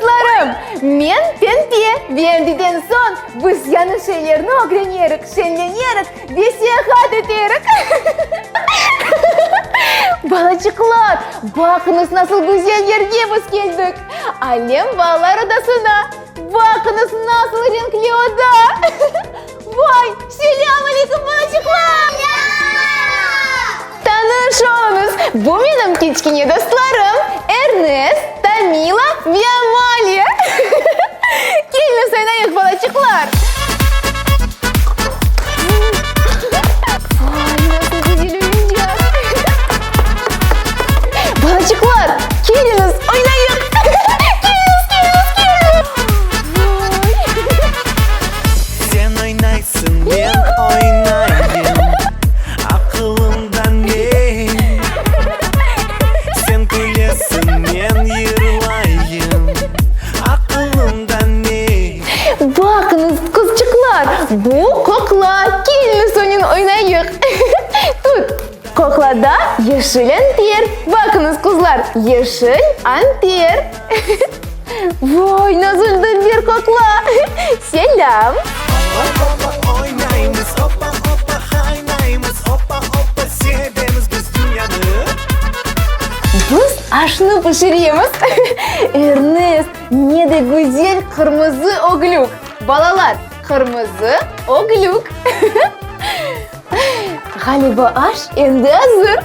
dostlarım! Men Pempe ve endiden soñ biz yañı şeylerni ögrenerik, şeñlenerik ve seyahat eterik! Balaçıqlar, baqıñız nasıl güzel yerge biz keldik! Alem balalar odasına! Baqıñız nasıl renkli oda! Vay, selâm aleyküm, balaçıqlar! Tanış oluñız, bu menim kiçkene dostlarım, Ernest, Tamila ve Amaliya. Keliñiz oynayıq, balaçıqlar! Vay, nasıl güzel oyuncaq! Balaçıqlar, keliñiz, oynayıq! Keliñiz, keliñiz, keliñiz! Vay! Sen oynaysıñ, men oynayım, aqılımda ne? Sen külesiñ, men yırlayım, aqılımda ne? Baqıñız, qızçıqlar, bu qoqla, keliñiz onen oynayıq. Tut, qoqlada yeşil anter. Baqıñız, qızlar, yeşil anter. Vay, nasıl dülber qoqla! Selâm! Opa-opa oynaymız, opa-opa haynaymız, opa-opa sevemiz biz dünyanı. Biz aşnı pişiremiz. Ernest, ne de güzel qırmızı öglük! Balalar, qırmızı öglük! Ğaliba aş endi azır.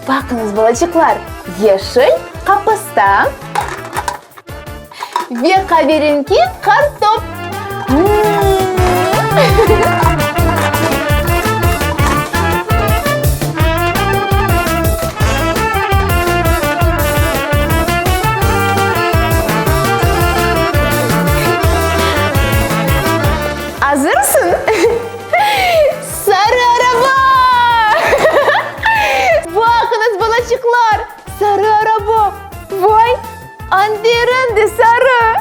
Baqıñız, balaçıqlar, yeşil qapısta ve qaverenki qartop. Azırsıñ? Sarı araba! Baqıñız, balaçıqlar, sarı araba! Vay, anterin de sarı!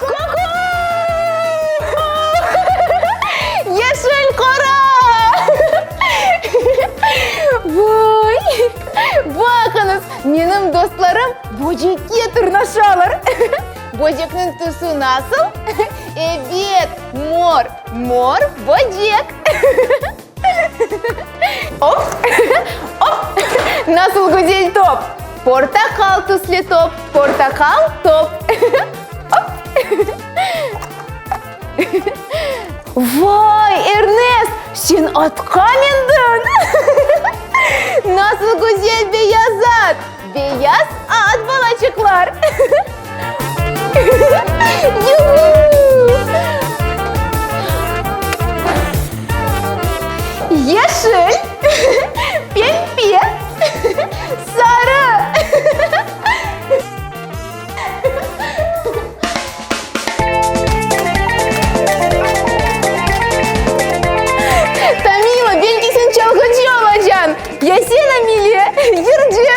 Ku-ku! Yeşil qora! Vay! Baqıñız, menim dostlarım böcekke tırnaşalar. Böcekniñ tüsü nasıl? Ebet, mor, mor böcek. Op, op, nasıl güzel top! Portaqal tüslü top, portaqal top. Op. Vay, Ernest, sen atqa mindiñ! Nasıl güzel beyaz at! Beyaz at, balaçıqlar! Yeşil, pembe, sarı. Tamila, belki sen çalğıcı olacañ? Ya sen, Ameliya, yırcı?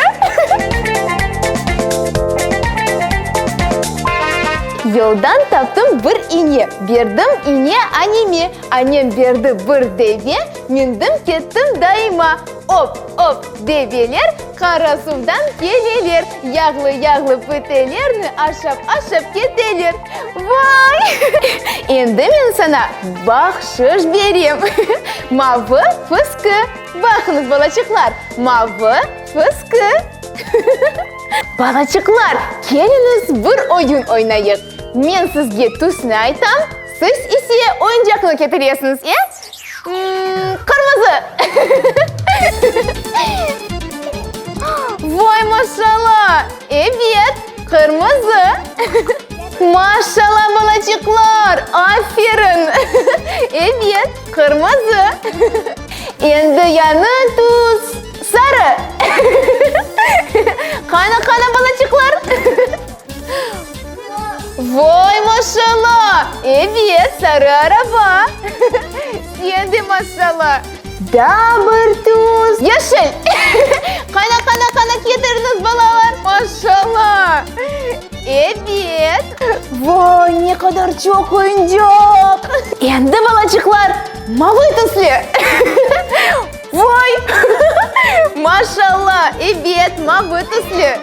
Yoldan taptım bir ine, Berdim ine aneme. Anem berdi bir deve, Mindim kettim dayıma. Op, op, develer Qarasuvdan keleler, Yağlı-yağlı pitelerni Aşap-aşap keteler. Vay! Endi men saña bahşış berem. Mavı fıskı. Baqıñız, balaçıqlar, mavı fıskı. Balaçıqlar, keliñiz bir oyun oynayıq. Men sizge tüsni aytam, siz ise oyuncaqnı ketiresiñiz, e? Qırmızı! Vay, maşallah! Ebet, qırmızı! Maşallah, balaçıqlar! Aferin! Ebet, qırmızı! Endi yañı tüs, sarı! Qana, qana, balaçıqlar? Vay, maşallah! Ebet, sarı araba! Sen de maşallah! Daa bir tüs, yeşil! Qana, qana, qana, ketiriñiz, balalar! Maşallah! Ebet! Vay, ne qadar çoq oyuncaq! Endi, balaçıqlar, Mavı tüslü. Vay! Maşallah, ebet, mavı tüslü.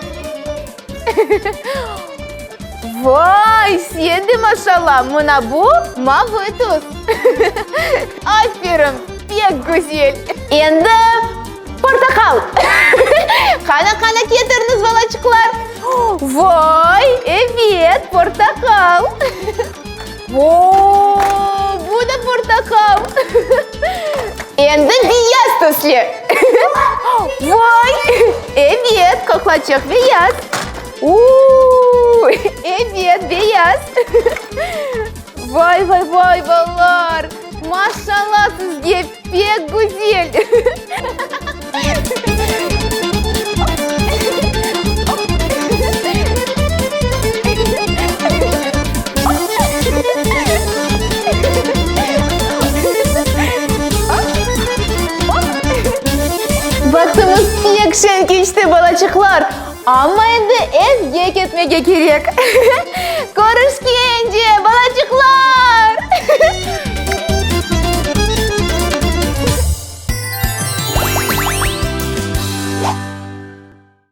Vay, sen de maşallah, mına bu mavı tüs. Aferin, pek güzel. Endi portaqal. Qana, qana, ketiriñiz, balaçıqlar. Vay, ebet, portaqal. Oo, bu da portaqal. Endi beyaz tüslü. Vay, ebet, qoqlaçıq beyaz. Uuu, ebet, beyaz. Vay, vay, vay, balalar, maşallah sizge, pek güzel. Vaqtımız pek şeñ keçti, balaçıqlar, amma endi evge ketmege kerek. Körüşkence!